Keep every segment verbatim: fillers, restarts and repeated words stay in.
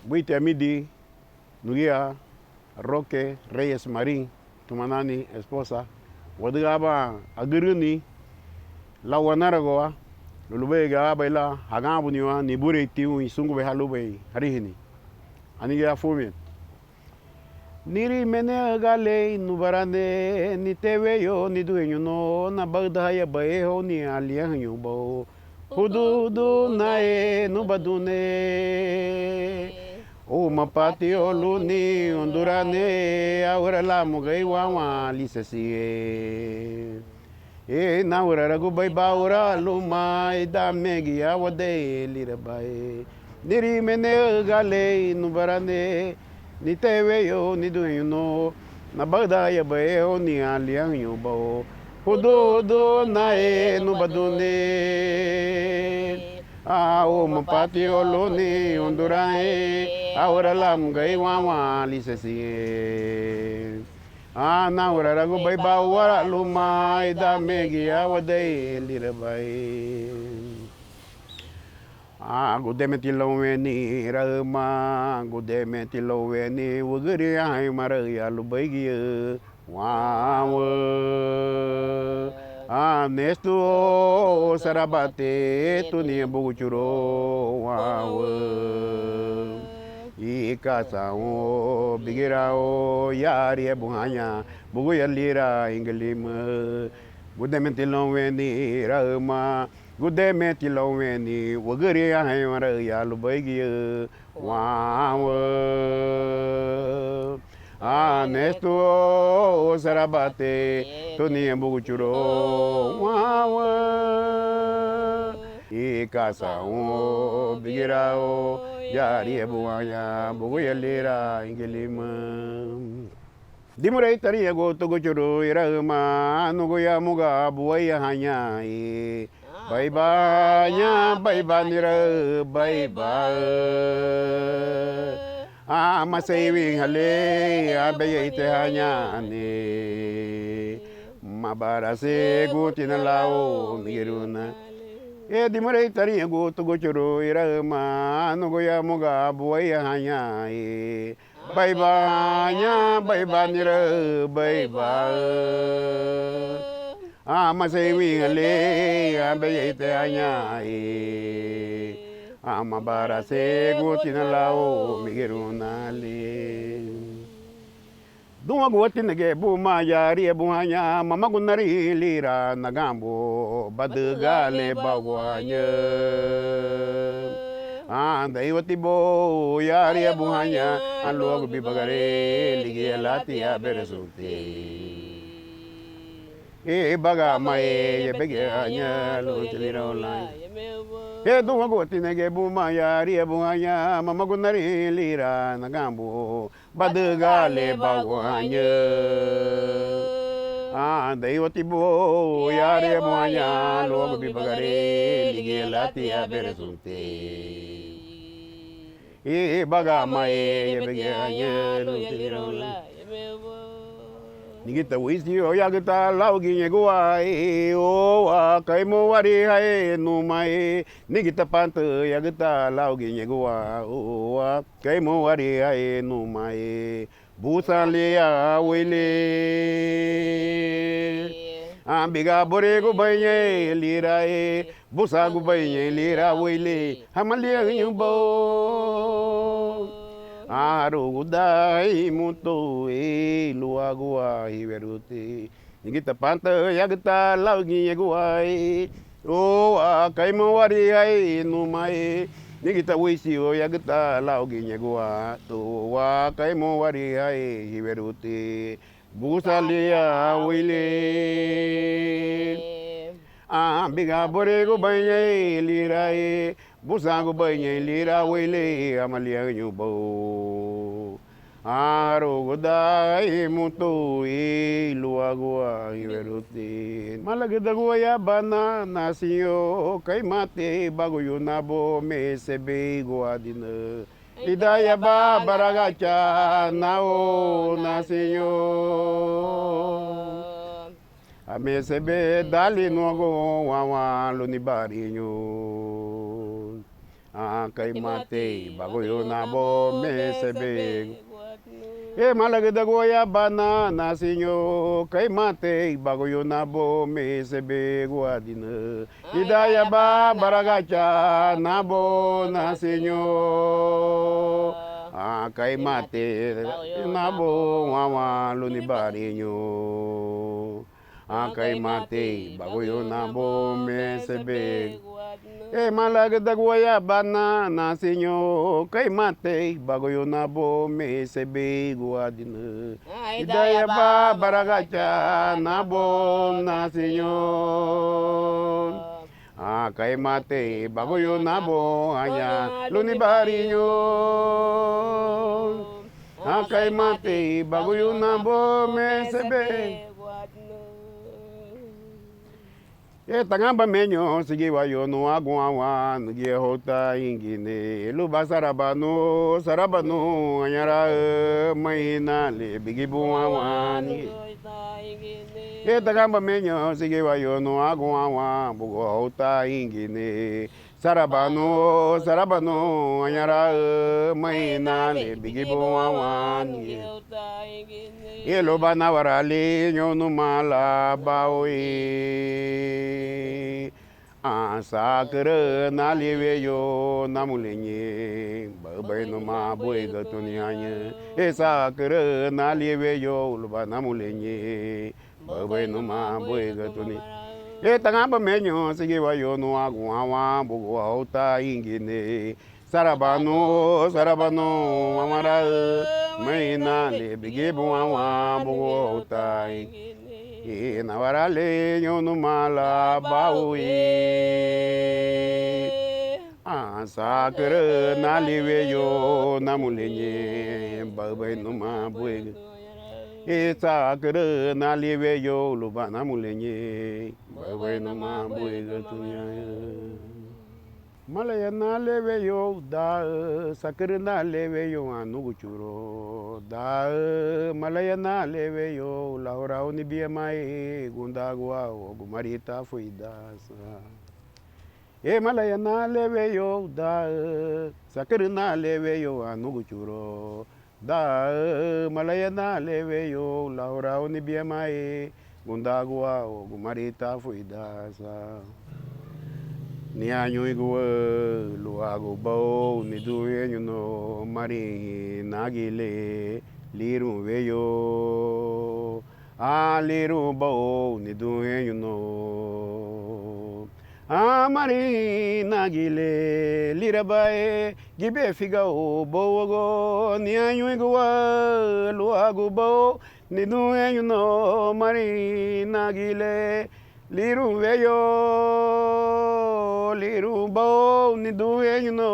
Buiti amidi, nuguya Roque Reyes Marín, tuma nani esposa, wadüga aban agürüni lau wanaragua lun lubéigiñe aban lan haganbuniwa nibureitiñu i súngubei ha lubéi harihini. Anigi furumiñe. Niri meneaüga lei nubarane, nite weyo niduheñu no, nabahüdahayabei houni aliahañu bau. Hududu nae nubadune. Umapati oluni undurane, aura lamuga iwanwan lisesiñe. Inauraragubei baura luma, idamegi awadei lirabai. Niri meneaüga lei nubarane, nite weyo niduheñu no, nabahüdahayabei houni aliahañu bau. Hududu nae nubadune. Umapati oluni undurane, aura lamuga iwanwan lisesiñe. Inauraragubei baura luma, idamegi awadei lirabai. Gudemeti lounweni raüma, gudemeti lounweni wügüriña haña maraüya lubeigiñe wanwa. Nestu o sarabate, tuniña buguchuro wanwa. Ikasaun bigirau yariñebu haña buguya lira ingilima. Gudemeti lounweni raüma, gudemeti lounweni wügüriña haña maraüya lubeigiñe wanwa. Nestu o sarabate, tuniña buguchuro wanwa. Ikasaun bigirau yariñebu haña buguya lira ingilima. Dimurei tariñagun tuguchuru iraüma, nuguya muga buweiya haña i baiba haña, baiba niraü, baiba. Amasei wínhale abeyeite haña ani, mabarasegu tina lau migiruna. E dimurei tariñagun tuguchuru iraüma, nuguya muga buweiya haña i baiba haña, baiba niraü, baiba. Amasei wínhale abeyeite haña i, amabarasegu tina lau migirunali. Dúnwaguati nege buma yariñebu haña, mamagunari lira naganbun badüga le baguaña. Andaiwati bou yariñebu haña, aluagu bibagari ligía lati aberesunti. Ibagama e yebegiaña lunti lira ulaña. E dúnwaguati nege buma yariñebu haña, mamagunari lira naganbun badüga le baguaña. Andaiwati bou yariñebu haña, aluagu bibagari ligía lati aberesunti. Ibagama e yebegiaña lunti lira ulaña. Nigita wisiu yagüta lau giñe guai, owa kei muwariha e numai. Nigita panta yagüta lau giñe guai, owa kei muwariha e numai. Busa liña wili. Ambigaburigu baña lira e, busagubei ñein lira wili, hamaliañu bou. Aruguda imutu i luagu ahiweruti. Nigita panta yagüta lau giñe guai, owa kei muwariha e numai. Nigita wisiu yagüta lau giñe guai, owa kei muwariha e hiweruti. Busa liña wili. Ambigaburigu baña lira e, busagubei ñein lira wili, hamaliañu bou. Aruguda imutu i luagu ahiweruti. Malagüdagua yabana nasiñu, keimati baguyuna bo mesebei guadina. Idayaba baragacha nau nasiñu. Amesebe dali nuagu wawa luni bariñu. Á, kei matei baguyunaboun me sebegu. E malagüdaguayabana, Nasiñu, kei matei baguyunaboun me sebeguadina. Idayaba baragacha naboun, Nasiñu. Á, kei matei naboun wawan lun nibariñu. Á, kei matei baguyunaboun me sebegu. E malagüdaguayabana, Nasiñu, kei matei baguyunaboun me sebeguadina. Idayaba baragacha naboun, Nasiñu. Á, kei matei baguyunaboun waña lun nibariñu. Á, kei matei baguyunaboun me sebegu. E taganbameñu, sigiwayu nuagu wawan, nugia houta ingine, luba sarabanu, sarabanu, añara, maina le bigibu wawan. E taganbameñu, sigiwayu nuagu wawan, bugu houta ingine, sarabanu, sarabanu, añara, maina le bigibu wawan. E luba nawarali ñoun numa labaui. Á, sakürü nali weyu namuleñe, baübei numa buiga tuni aña. E sakürü nali weyu luba namuleñe, baübei numa buiga tuni. E taganbameñu, sigiwayu nuagu wawan, bugu houta ingine, sarabanu, sarabanu, añara, maina le bigibu wawan, bugu houta ingine. E nawarali ñoun numa labaui. Á, sakürü nali weyu namuleñe, baübei numa buiga. E sakürü nali weyu luba namuleñe, baübei numa buiga tuni aña. Malayana le weyu daü, sakürüna le weyu anuguchuru daü, malayana le weyu lahurahuni biamai gundagua o gumarita fuidasa. E malayana le weyu daü, sakürüna le weyu anuguchuru daü, malayana le weyu lahurahuni biamai gundagua o gumarita fuidasa. Niañuiguaü luagu bau niduheñu no, marihin nagili lirun weyu. Á, lirun bau niduheñu no. Á, marihin nagili lirabae gibe figau bouagu. Niañuiguaü luagu bau niduheñu no, marihin nagili lirun weyu. Lirun bau niduheñu no.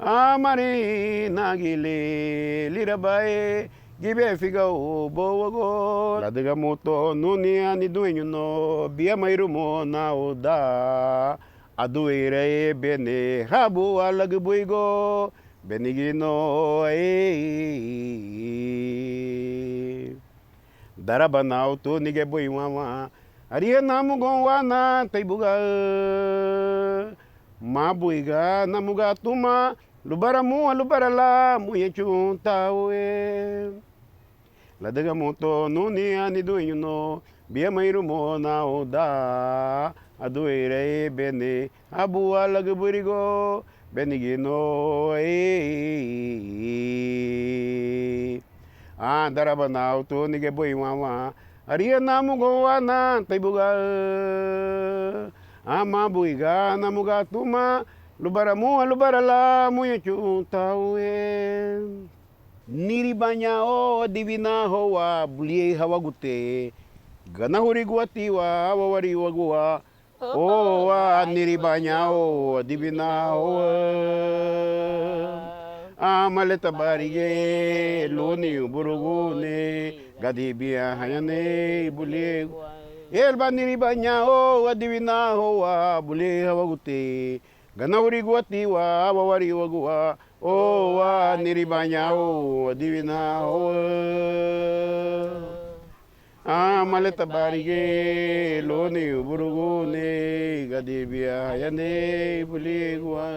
Á, marihin nagili lirabae gibe figau bouagu. Ladüga mutu nuni ani dueñu no, biama irumu nau da adueirei bene habu alagübürigu benigi no. Ei. Darabanau tuni gebui wawa, ariha namugoun wana teibuga, mabuiga namuga tuma, lubara mua, lubara la muñachun taue. Ladüga mutu nuni ani dueñu no, biama irumu nau da adueirei bene habu alagübürigu benigi no. Ei. Á, darabanau tuni gebui wawa, ariha namugoun wana teibuga, á, mabuiga namuga tuma, lubara mua, lubara la muñachun taue. Niribaña o adivina houa buliei hawagute, ganahuriguatiwa wawariwagua. O wa niribaña o adivina houa, a maleta barige luni uburugune, gadibiña hañanei buliegu. Elba niribaña o adivina houa buliei hawagute, ganahuriguatiwa wawariwagua. O wa niribaña o adivina houa. Amaleta barigei lóuni uburuguni, gadibiahaña nei buligua.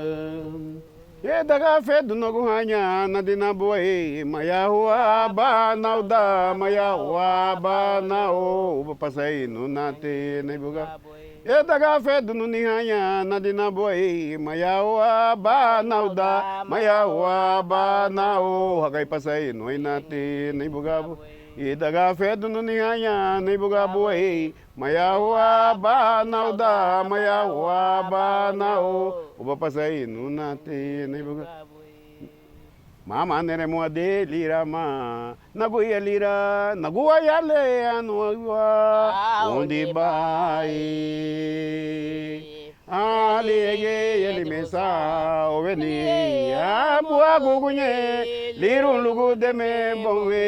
Édaga fedunaguhaña nadinabuei, mayahuaba nauda, mayahuaba nau, uba pasainunati neibuga. Édaga fedununihaña nadinabuei, mayahuaba nauda, mayahuaba nau, hagai pasainuinati neibugabu. Ídaga fedununihaña neibugabuei, mayahuaba nauda, mayahuaba nau, uba pasainunati neibuga. Mama neremuadi lira ma, naguya lira, naguaya le anuawa, undibai. Aliege elimesa, oweni, abuaguguñe, lirun lugudeme bonwe.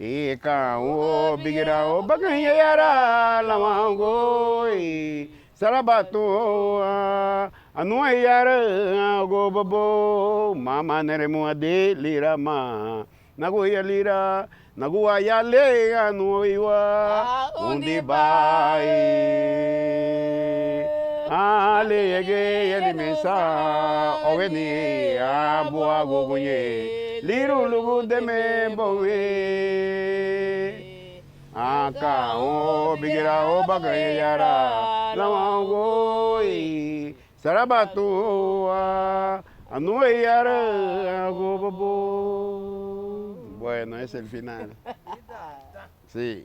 Ika uo bigira o bagaña yara lawangoi, sarabatua, anua yara agobabo, mama neremuadi lira ma, naguya lira, naguaya le anuiwa, undibai. Aliege elimesa, oweni, abuaguguñe, lirun lugudeme bonwe. Aka o bigira o bagaña yara lawangoi, sarabatua, anua yara agobabo. Bueno, es el final. Sí.